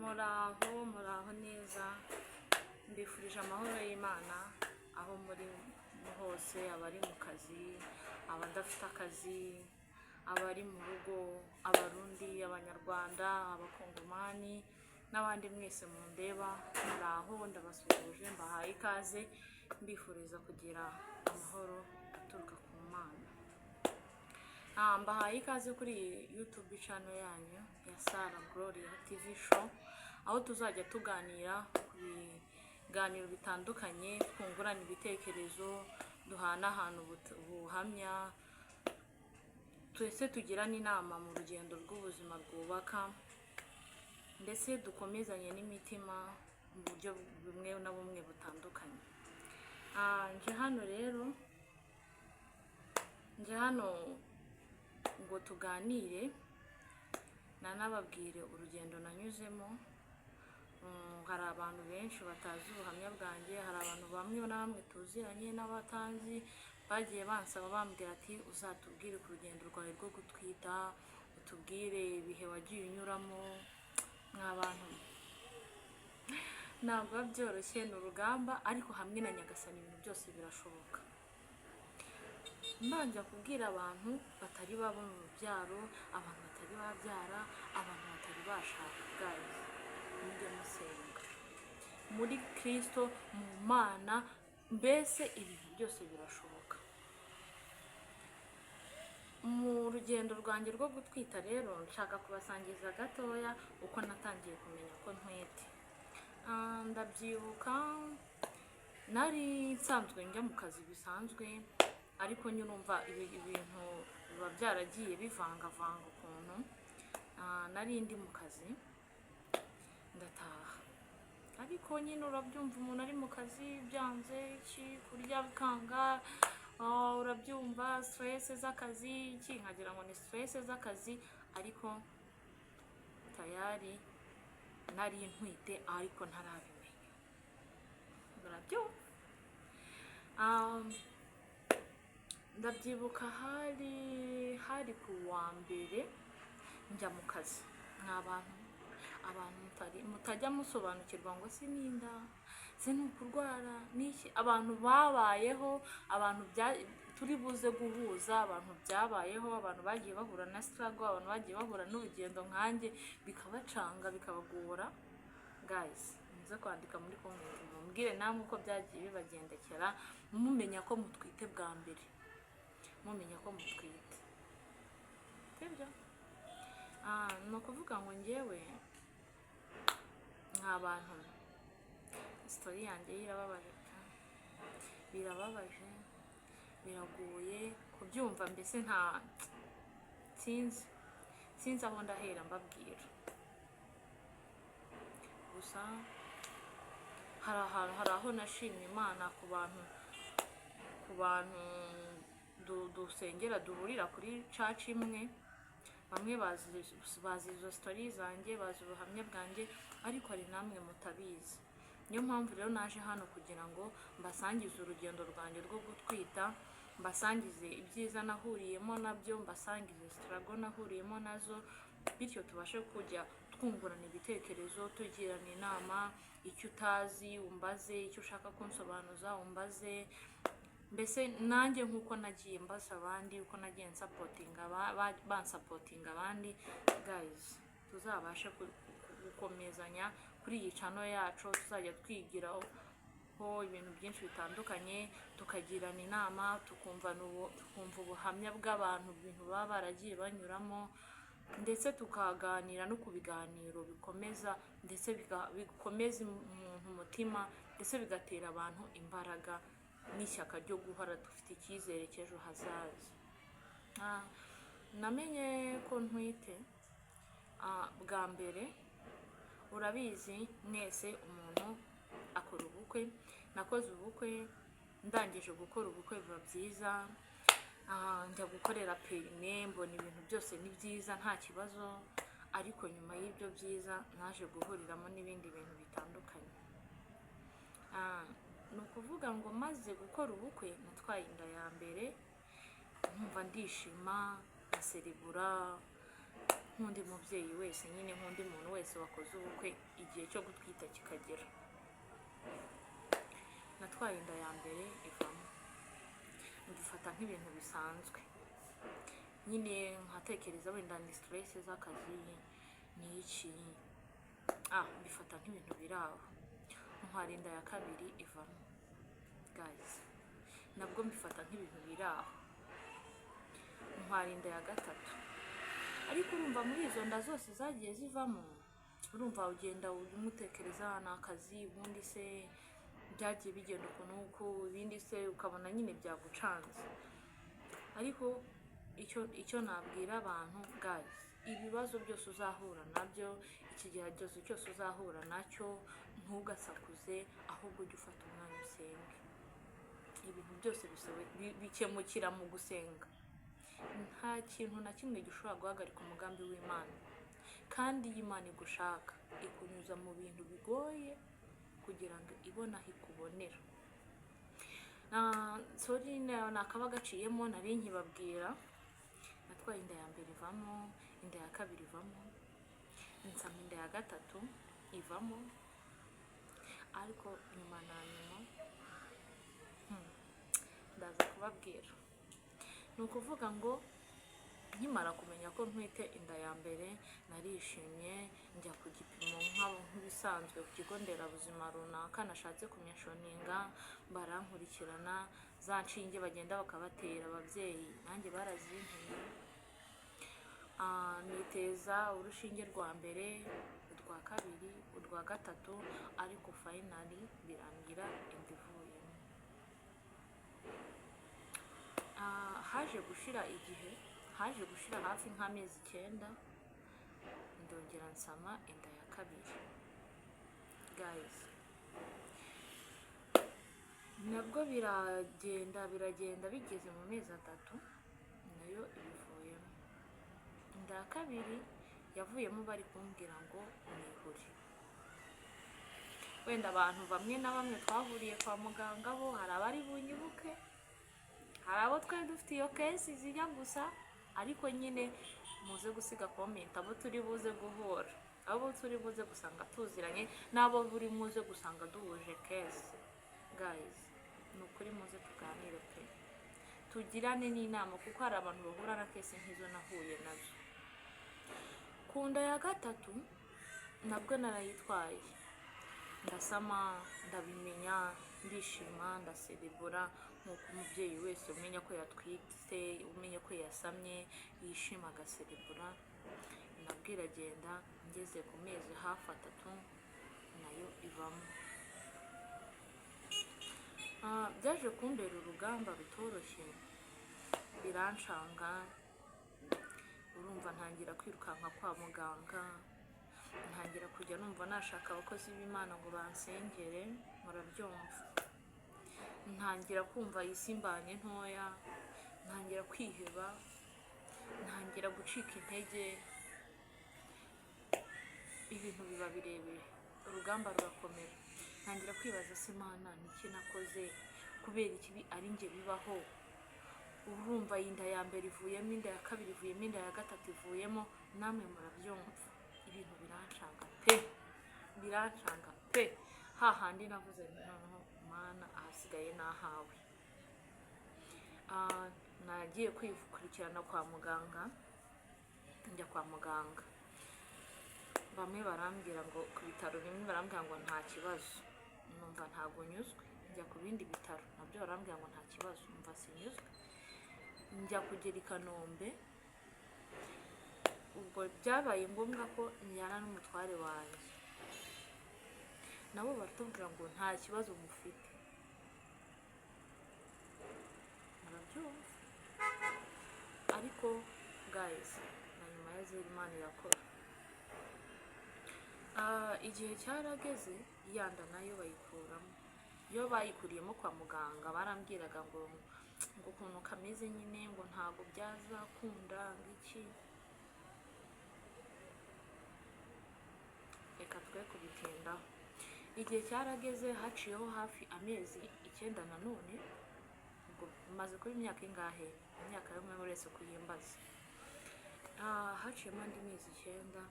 Muraho, muraho neza. Mbifurije amahoro y'Imana aho muri hose, abari mu kazi, abadafite akazi, abari mu rugo, Abarundi, Abanyarwanda, Abakongomani n'abandi mwese mundeba. Muraho, ndabasuhuje, mbahaye ikaze, mbifuriza kugira amahoro aturuka ku Mana. Mbahaye ikaze kuri iyi YouTube channel yanyu ya Sarah Gloria TV Show, aho tuzajya tuganira ku biganiro bitandukanye, twungurana ibitekerezo, duhanahana ubuhamya, twese tugirana inama mu rugendo rw'ubuzima rwubaka, ndetse dukomezanye n'imitima mu buryo bumwe na bumwe butandukanye. Nje hano rero, nje hano ngo tuganire, nanababwire urugendo nanyuzemo. Hari abantu benshi batazi ubuhamya bwanjye, hari abantu bamwe na bamwe tuziranye n'abatanzi bagiye bansaba, bambwira ati: "Uzatubwire ku rugendo rwawe rwo gutwita, utubwire ibihe wagiye unyuramo." Mwa bantu, ntabwo biba byoroshye, ni urugamba, ariko hamwe na Nyagasani ibintu byose birashoboka. Mbanje kubwira abantu batari babona urubyaro, abantu batari babyara, abantu batari bashaka: guys, mujye musenga muri Kirisito, mu Mana, mbese ibintu byose birashoboka. Mu rugendo rwanjye rwo gutwita rero, nshaka kubasangiza gatoya uko natangiye kumenya ko ntwite. Ndabyibuka nari nsanzwe njya mu kazi bisanzwe, ariko nyine urumva ibintu biba byaragiye bivangavanga ukuntu. Nari ndi mu kazi, ndataha, ariko nyine urabyumva, umuntu ari mu kazi byanze, iki, kurya bikanga, urabyumva, stress z'akazi, iki, nkagira ngo ni stress z'akazi, ariko tayari nari ntwite ariko ntarabimenya. Murabyumva? Ndabyibuka hari ku wa mbere, njya mu kazi. Mwa bantu, abantu mutajya musobanukirwa ngo si n'inda, si ni ukurwara n'iki, abantu babayeho, abantu turi buze guhuza, abantu byabayeho, abantu bagiye bahura na struggle, abantu bagiye bahura n'urugendo nkanjye, bikabacanga, bikabagora, guys, muze kwandika muri comment, mumbwire namwe uko byagiye bibagendekera mumenya ko mutwite bwa mbere, mumenya ko mutwite, sibyo? Ni ukuvuga ngo njyewe, nka bantu, story yanjye irababaje pe, birababaje, biragoye kubyumva, mbese nta sinzi aho ndahera mbabwira. Gusa hari ahantu, hari aho nashimye Imana ku bantu dusengera, duhurira kuri church imwe. Bamwe bazi izo story zanjye, bazi ubuhamya bwanjye, ariko hari namwe mutabizi. Niyo mpamvu rero naje hano kugira ngo mbasangize urugendo rwanjye rwo gutwita, mbasangize ibyiza nahuriyemo nabyo, mbasangize struggle nahuriyemo nazo, bityo tubashe kujya twungurana ibitekerezo, tugirana inama. Icyo utazi umbaze, icyo ushaka kunsobanuza umbaze. Mbese nanjye nk'uko nagiye mbaza abandi, uko nagiye nsupportinga bansupportinga abandi, guys, tuzabashe gukomezanya kuri iyi channel yacu, tuzajya twigiraho ibintu byinshi bitandukanye, tukagirana inama, tukumva ubuhamya bw'abantu, ibintu baba baragiye banyuramo, ndetse tukaganira no ku biganiro bikomeza, ndetse bikomeza umuntu umutima, ndetse bigatera abantu imbaraga n'ishyaka ryo guhora dufite icyizere cy'ejo hazaza. Namenye ko ntwite bwa mbere, urabizi mwese, umuntu akora ubukwe. Nakoze ubukwe, ndangije gukora ubukwe biba byiza. Njya gukorera permis, mbona ibintu byose ni byiza, nta kibazo. Ariko nyuma y'ibyo byiza naje guhuriramo n'ibindi bintu bitandukanye. Ni ukuvuga ngo maze gukora ubukwe natwaye inda ya mbere, nkumva ndishima, ndaserebura, nkumva nyine ibintu byose ni byiza. Nk'undi mubyeyi wese nyine, nk'undi muntu wese wakoze ubukwe, igihe cyo gutwita kikagera. Natwaye inda ya mbere ivamo, mbifata nk'ibintu bisanzwe nyine, nkatekereza wenda ni stress z'akazi, ni iki, mbifata nk'ibintu biri aho. Ntwara inda ya kabiri ivamo, guys, nabwo mbifata nk'ibintu biri aho. Ntwara inda ya gatatu, ariko urumva muri izo nda zose zagiye zivamo, urumva ugenda umutekereza ni akazi, ubundi se byagiye bigenda ukuntu uku, ibindi se ukabona nyine byagucanze. Ariko icyo nabwira abantu, guys, ibibazo byose uzahura nabyo, ikigeragezo cyose uzahura nacyo, ntugasakuze, ahubwo ujye ufata umwanya usenge. Ibintu byose bikemukira mu gusenga. Nta kintu na kimwe gishobora guhagarika umugambi w'Imana, kandi iyo Imana igushaka ikunyuza mu bintu bigoye kugira ngo ibone aho ikubonera. Sorry, nakaba gaciyemo. Nari nkibabwira, natwaye inda ya mbere ivamo, inda ya kabiri ivamo, nsama inda ya gatatu ivamo. Ariko nyuma na nyuma, ndaza kubabwira. Ni ukuvuga ngo nkimara kumenya ko ntwite inda ya mbere, narishimye, njya ku gipimo nk'ibisanzwe ku kigo nderabuzima runaka nashatse kumentioninga, barankurikirana, za nshinge bagenda bakabatera ababyeyi, nanjye barazinteye. Niteza urushinge rwa mbere, urwa kabiri, urwa gatatu, ariko finally birangira inda ivuyemo. Haje gushira igihe, haje gushira hafi nk'amezi 9, ndongera nsama inda ya kabiri, guys. Nabwo biragenda biragenda, bigeze mu mezi 3 nayo ibivuyemo. Inda ya kabiri yavuyemo bari kumbwira ngo nihure. Wenda abantu bamwe na bamwe twahuriye kwa muganga bo hari abari bunyibuke, hari abo twari dufite iyo case zijya gusa. Ariko nyine muze gusiga comment abo turi buze guhura, abo turi buze gusanga tuziranye, n'abo buri muze gusanga duhuje case. Guys, ni ukuri muze tuganire pe, tugirane n'inama, kuko hari abantu bahura na case nk'izo nahuye nazo. Ku nda ya gatatu nabwo narayitwaye, ndasama, ndabimenya, ndishima, ndaserebura nk'uko umubyeyi wese umenya ko yatwite, umenya ko yasamye, yishima agaserebura. Nabwo iragenda, ngeze ku mezi hafi 3 nayo ivamo. Byaje kumbera urugamba rutoroshye, birancanga. Urumva ntangira kwirukanka kwa muganga, ntangira kujya numva nashaka abakozi b'Imana ngo bansengere, murabyumva. Ntangira kumva isi imbanye ntoya, ntangira kwiheba, ntangira gucika intege, ibintu biba birebire, urugamba rurakomera. Ntangira kwibaza: se Mana, niki nakoze? Kubera ikibi ari njye bibaho? Urumva inda ya mbere ivuyemo, inda ya kabiri ivuyemo, inda ya gatatu ivuyemo, namwe murabyumva. Ibintu birancanga pe, birancanga pe. Hahandi navuze nti: noneho Mana, ahasigaye nahawe. Nagiye kwikurikirana kwa muganga, njya kwa muganga, bamwe barambwira ngo ku bitaro bimwe barambwira ngo nta kibazo, numva ntabwo nyuzwe. Njya ku bindi bitaro nabyo barambwira ngo nta kibazo, numva sinyuzwe. Njya kugera i Kanombe, ubwo byabaye ngombwa ko njyana n'umutware wanjye, nabo baratubwira ngo nta kibazo mufite, murabyumva. Ariko guys, na nyuma ya zero Imana irakora. Igihe cyarageze ya nda nayo bayikuramo. Iyo bayikuriyemo kwa muganga barambwiraga ngo ukuntu kameze nyine, ngo ntabwo byazakunda, ngo iki. Reka twe kubitindaho. Igihe cyarageze, haciyeho hafi amezi 9 nanone, ubwo maze kuba imyaka ingahe? Imyaka y'umwe wese kuyimbaza. Haciyemo andi mezi 9,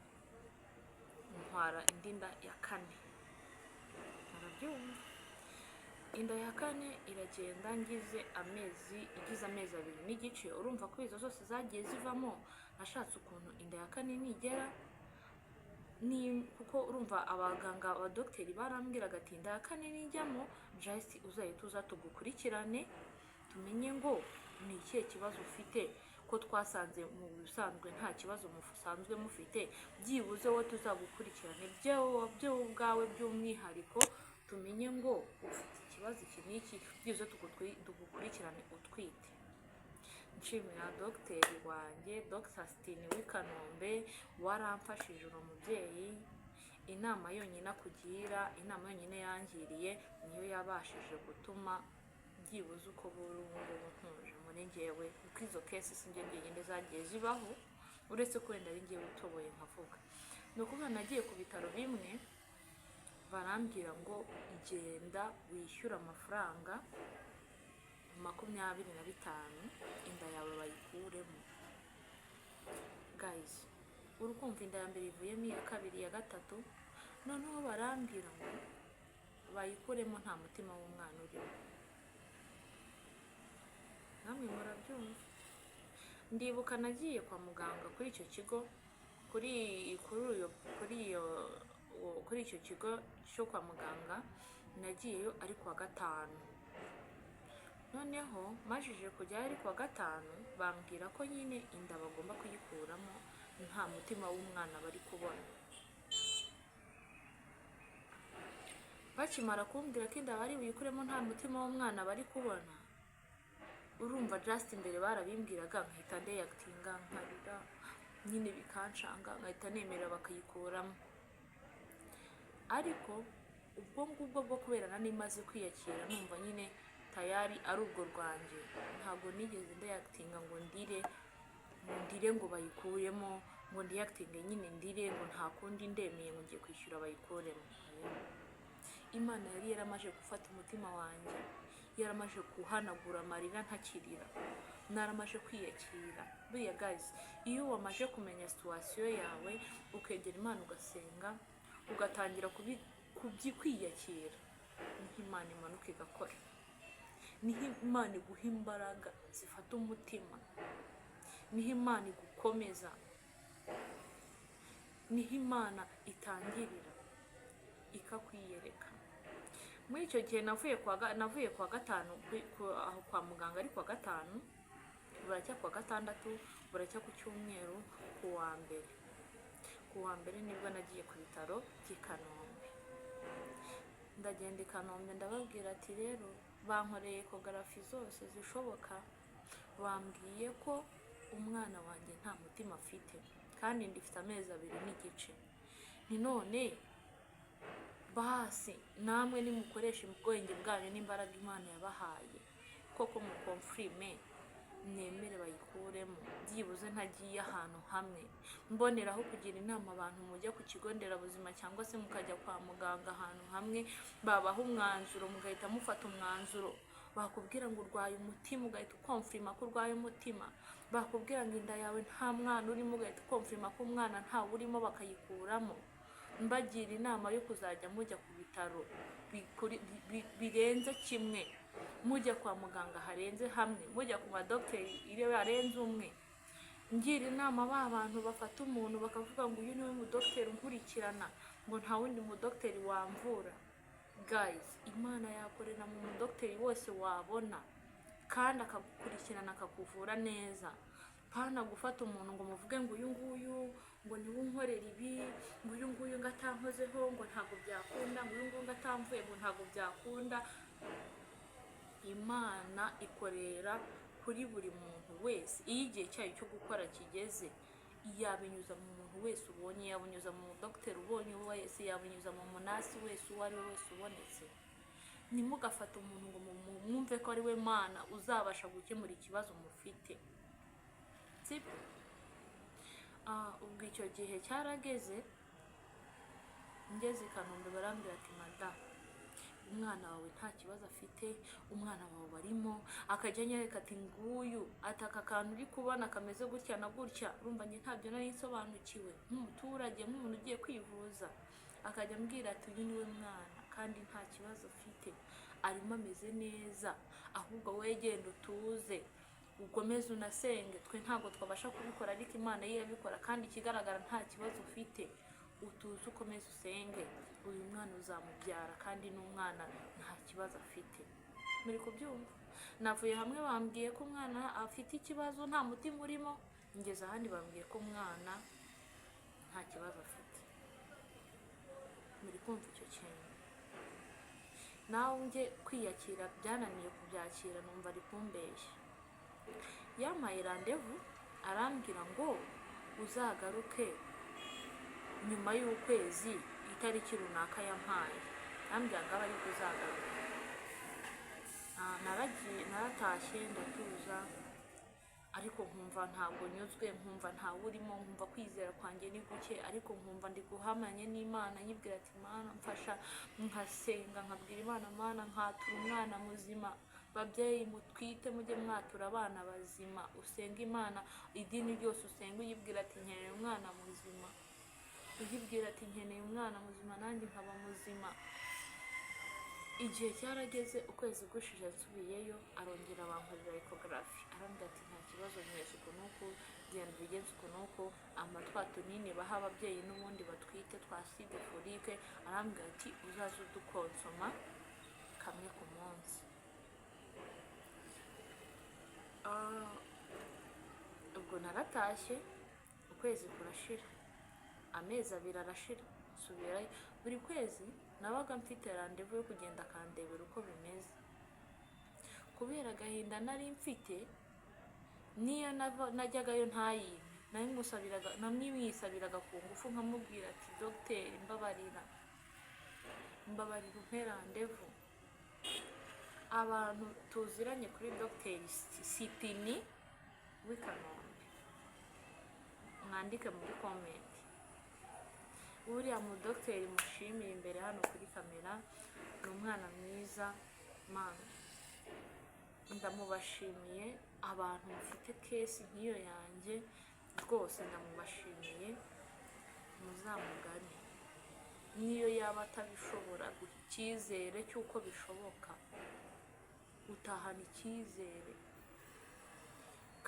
ntwara indi nda ya kane. Murabyumva, inda ya kane iragenda, ngize amezi, igize amezi 2 n'igice. Urumva ko izo zose zagiye zivamo. Nashatse ukuntu inda ya kane nigera ni kuko urumva abaganga, abadogiteri barambwiraga ati: "Inda ya kane nijyamo, just uzahita uza tugukurikirane, tumenye ngo ni ikihe kibazo ufite, ko twasanze mu bisanzwe nta kibazo musanzwe mufite. Byibuze wowe tuzagukurikirane byo ubwawe by'umwihariko, tumenye ngo ufite ikibazo iki n'iki, byibuze tugukurikirane utwite." Nshimira dogiteri wanjye, Dr Sitini w'i Kanombe, waramfashije. Uri umubyeyi, inama yonyine akugira, inama yonyine yangiriye niyo yabashije gutuma byibuze uko buri ubu ngubu ntuje muri njyewe, kuko izo case si njye njyenyine zagiye zibaho, uretse ko wenda ari njyewe utoboye nkavuga. Ni ukuvuga nagiye ku bitaro bimwe, barambwira ngo genda wishyure amafaranga 25, inda yawe bayikuremo. Guys, uri kumva, inda ya mbere ivuyemo, iya kabiri, iya gatatu, noneho barambwira ngo bayikuremo nta mutima w'umwana urimo. Namwe murabyumva. Ndibuka nagiye kwa muganga kuri icyo kigo, kuri iyo kuri icyo kigo cyo kwa muganga, nagiyeyo ari kuwa gatanu. Noneho majije kujyayo ari kuwa gatanu, bambwira ko nyine inda bagomba kuyikuramo, nta mutima w'umwana bari kubona. Bakimara kumbwira ko inda bari buyikuremo nta mutima w'umwana bari kubona, urumva just imbere barabimbwiraga nkahita ndeyakitinga, nkarira nyine bikancanga, nkahita nemera bakayikuramo. Ariko ubwo ngubwo bwo kubera nari maze kwiyakira, numva nyine tayari ari urwo rwanjye, ntabwo nigeze ndeyakitinga ngo ndire, ngo ndire ngo bayikuyemo, ngo ndiyakitinge nyine ndire ngo nta kundi, ndemeye, ngo ngiye kwishyura bayikuremo. Imana yari yaramaze gufata umutima wanjye, yaramaze guhanagura amarira, ntakirira, naramaze kwiyakira. Buriya guys, iyo wamaze kumenya situation yawe, ukegera Imana, ugasenga, ugatangira kwiyakira, niho Imana imanuka igakora, niho Imana iguha imbaraga zifata umutima, niho Imana igukomeza, niho Imana itangirira ikakwiyereka. Muri icyo gihe navuye kuwa gatanu aho kwa muganga ari kuwa gatanu, buracya kuwa gatandatu, buracya ku cyumweru, ku wa mbere. Ku wa mbere nibwo nagiye ku bitaro by'i Kanombe. Ndagenda i Kanombe, ndababwira ati: "Rero bankoreye échographie zose zishoboka, bambwiye ko umwana wanjye nta mutima afite, kandi ndifite amezi 2 n'igice. Ni none basi namwe nimukoresha ubwenge bwanyu n'imbaraga Imana yabahaye, koko mukomfirime, mwemere bayikuremo, byibuze ntagiye ahantu hamwe." Mboneraho kugira inama abantu mujya ku kigo nderabuzima cyangwa se mukajya kwa muganga ahantu hamwe, babaha umwanzuro mugahita mufata umwanzuro. Bakubwira ngo urwaye umutima, ugahita ukomfirima ko urwaye umutima. Bakubwira ngo inda yawe nta mwana urimo, ugahita ukomfirima ko umwana ntawe urimo, bakayikuramo. Mbagira inama yo kuzajya mujya ku bitaro birenze kimwe, mujya kwa muganga harenze hamwe, mujya ku madogiteri iyo harenze umwe. Ngira inama ba bantu bafata umuntu bakavuga ngo uyu niwe mudogiteri unkurikirana, ngo nta wundi mudogiteri wamvura. Guys, Imana yakorera mu mudogiteri wose wabona, kandi akagukurikirana, akakuvura neza. Pana gufata umuntu ngo muvuge ngo uyu nguyu ngo niwe unkorera ibi, ngo uyu nguyu ngo atankozeho ngo ntabwo byakunda, ngo uyu nguyu ngo atamvuye ngo ntabwo byakunda. Imana ikorera kuri buri muntu wese. Iyo igihe cyayo cyo gukora kigeze, yabinyuza mu muntu wese ubonye, yabinyuza mu mudogiteri ubonye wese, yabinyuza mu mu nurse wese, uwo ari we wese ubonetse. Ntimugafate umuntu ngo mwumve ko ari we Mana uzabasha gukemura ikibazo mufite, sibyo? Ubwo icyo gihe cyarageze, ngeze i Kanombe barambwira ati: "Madamu, Umwana wawe nta kibazo afite, umwana wawe barimo. Akajya anyereka ati: "Nguyu," ati: "Aka kantu uri kubona kameze gutya na gutya." Urumva njye ntabyo nari nsobanukiwe nk'umuturage, nk'umuntu ugiye kwivuza. Akajya ambwira ati: "Uyu niwe mwana kandi nta kibazo afite, arimo ameze neza, ahubwo wowe genda utuze, ukomeze unasenge. Twe ntabwo twabasha kubikora, ariko Imana yo irabikora, kandi ikigaragara nta kibazo ufite. Utuze, ukomeze usenge, uyu mwana uzamubyara kandi n'umwana nta kibazo afite." Muri kubyumva? Navuye hamwe bambwiye ko umwana afite ikibazo, nta mutima urimo, ngeze ahandi bambwiye ko umwana nta kibazo afite. Muri kumva icyo kintu? Nawe njye kwiyakira byananiye kubyakira, numva ari kumbeshya. Yampaye rendez-vous, arambwira ngo uzagaruke nyuma y'ukwezi, itariki runaka yampaye, arambwira ngo abe ariko uzagaruka. Naragiye, naratashye, ndatuza, ariko nkumva ntabwo nyuzwe, nkumva ntawe urimo, nkumva kwizera kwanjye ni guke, ariko nkumva ndi guhamanye n'Imana, nyibwira ati: "Mana, mfasha." Nkasenga, nkabwira Imana: "Mana, nkatura umwana muzima." Babyeyi mutwite, mujye mwatura abana bazima. Usenga Imana, idini ryose usenga uyibwira ati: "Nkeneye umwana muzima." Uyibwira ati: "Nkeneye umwana muzima, nanjye nkaba muzima." Igihe cyarageze, ukwezi gushize nsubiyeyo, arongera bankorera échographie, arambwira ati: "Nta kibazo, bimeze uku n'uku, genda ubigenze uku n'uku." Ama twa tunini baha ababyeyi n'ubundi batwite twa acide folique, arambwira ati: "Uzaze udukonsoma kamwe ku munsi." Ubwo naratashye, ukwezi kurashira, amezi 2 arashira, nsubirayo. Buri kwezi nabaga mfite rendez-vous yo kugenda akandebera uko bimeze. Kubera agahinda nari mfite, niyo najyagayo ntayimpe, nabimusabiraga, namwisabiraga ku ngufu, nkamubwira ati: "Dogiteri, mbabarira, mbabarira umpe rendez-vous." Abantu tuziranye kuri Dogiteri Sitini w'i Kanombe, mwandike muri comment. Uriya mu dogiteri mushimira imbere hano kuri kamera, ni umwana mwiza mana, ndamubashimiye. Abantu mufite case nk'iyo yanjye, rwose ndamubashimiye, muzamugane. Niyo yaba atabishobora, guha icyizere cy'uko bishoboka, utahana icyizere.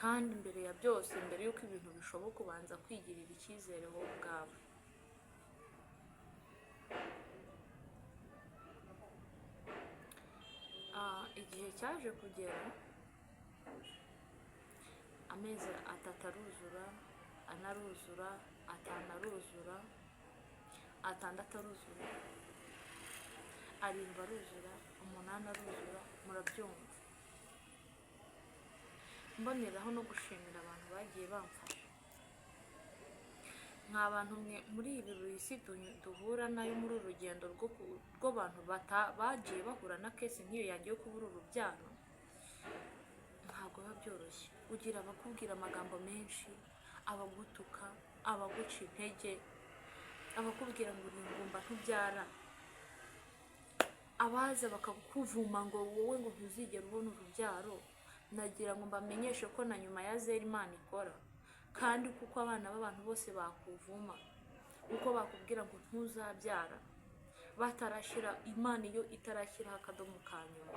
Kandi mbere ya byose, mbere y'uko ibintu bishoboka, ubanza kwigirira icyizere wowe ubwawe. Igihe cyaje kugera, amezi 3 aruzura, 4 aruzura, 5 aruzura, 6 aruzura, 7 aruzura, 8 aruzura. Murabyumva? Mboneraho no gushimira abantu bagiye bamfasha. Mwa bantu mwe, muri ibi isi duhura nayo muri uru rugendo rw'abantu bagiye bahura na case nk'iyo yanjye yo kubura urubyaro, ntabwo biba byoroshye. Ugira abakubwira amagambo menshi, abagutuka, abaguca intege, abakubwira ngo uri ingumba ntubyara, abaza bakakuvuma ngo wowe ngo ntuzigere ubona urubyaro. Nagira ngo mbamenyeshe ko na nyuma ya zero Imana ikora. Kandi kuko abana b'abantu bose bakuvuma, uko bakubwira ngo ntuzabyara, batarashyira Imana iyo itarashyiraho akadomo ka nyuma,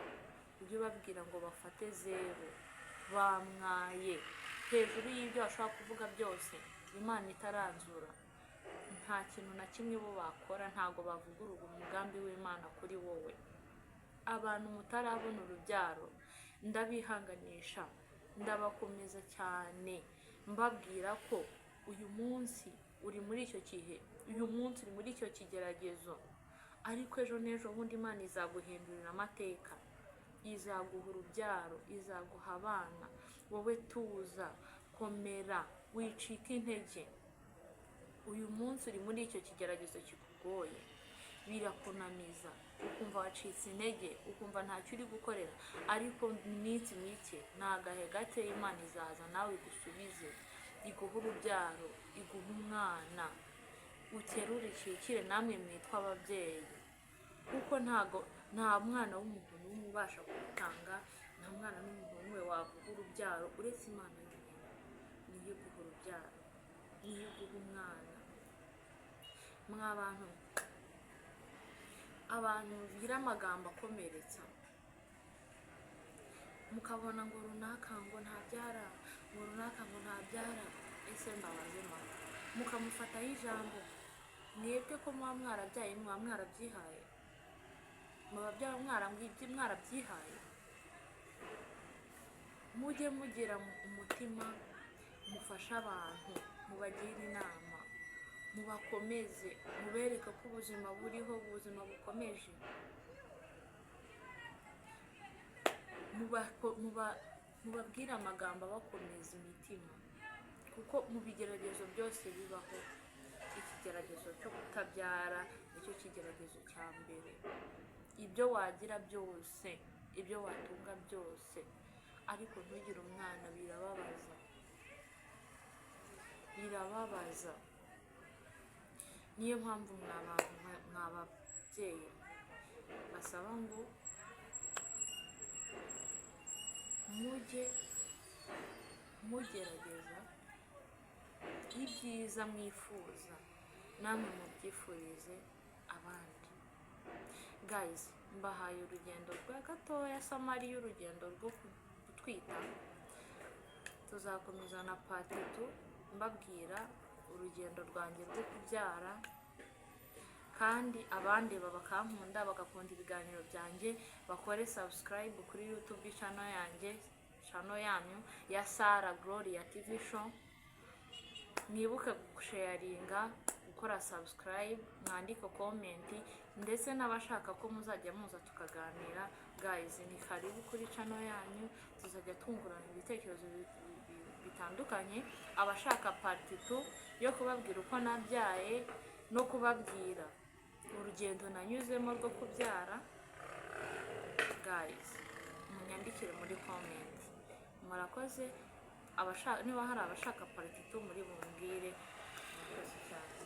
ujye ubabwira ngo bafate zero, bamwaye. Hejuru y'ibyo bashobora kuvuga byose, Imana itaranzura, nta kintu na kimwe bo bakora, ntabwo bavugurura umugambi w'Imana kuri wowe. Abantu mutarabona urubyaro, ndabihanganisha, ndabakomeza cyane, mbabwira ko uyu munsi uri muri icyo gihe, uyu munsi uri muri icyo kigeragezo, ariko ejo n'ejo bundi Imana izaguhindurira amateka, izaguha urubyaro, izaguha abana. Wowe tuza, komera, wicika intege. Uyu munsi uri muri icyo kigeragezo kikugoye, birakunaniza, ukumva wacitse intege, ukumva ntacyo uri gukorera, ariko iminsi mike, ni agahe gake, Imana izaza nawe igusubize, iguhe urubyaro, iguhe umwana, uterure ikikire. Namwe mwitwa ababyeyi, kuko ntago Nta mwana w'umuntu n'umwe ubasha kubutanga, nta mwana n'umuntu n'umwe waguha urubyaro uretse Imana yonyine. Niyo iguha urubyaro, niyo iguha umwana. Mwa bantu, abantu mugira amagambo akomeretsa, mukabona ngo runaka ngo ntabyara, ngo runaka ngo ntabyara, ese mbabaze mama, mukamufataho ijambo, mwebwe ko muba mwarabyaye, muba mwarabyihaye? Muba mwarabyihaye? Mujye mugira umutima, mufashe abantu, mubagire inama, mubakomeze, mubereke ko ubuzima buriho, ubuzima bukomeje. Mubabwire amagambo abakomeza imitima, kuko mu bigeragezo byose bibaho, ikigeragezo cyo kutabyara nicyo kigeragezo cya mbere. Ibyo wagira byose, ibyo watunga byose, ariko ntugire umwana, birababaza, birababaza. Niyo mpamvu mwa bantu, mwa babyeyi, basaba ngo mujye mugerageza ibyiza mwifuza, namwe mubyifurize abandi. Guys, mbahaye urugendo rwa gatoya, summary y'urugendo rwo gutwita. Tuzakomeza na part 2, mbabwira urugendo rwanjye rwo kubyara. Kandi abandi bakankunda, bagakunda ibiganiro byanjye, bakore subscribe kuri YouTube channel yanjye, channel yanyu ya Sarah Gloria TV Show. Mwibuke gusharinga, gukora subscribe, mwandike comment, ndetse n'abashaka ko muzajya muza tukaganira, guys, ni karibu kuri channel yanyu. Tuzajya twungurana ibitekerezo bitandukanye. Abashaka part 2 yo kubabwira uko nabyaye no kubabwira urugendo nanyuzemo rwo kubyara, guys, munyandikire muri comment. Murakoze. Abashaka, niba hari abashaka part 2, muri bumbwire. Murakoze cyane.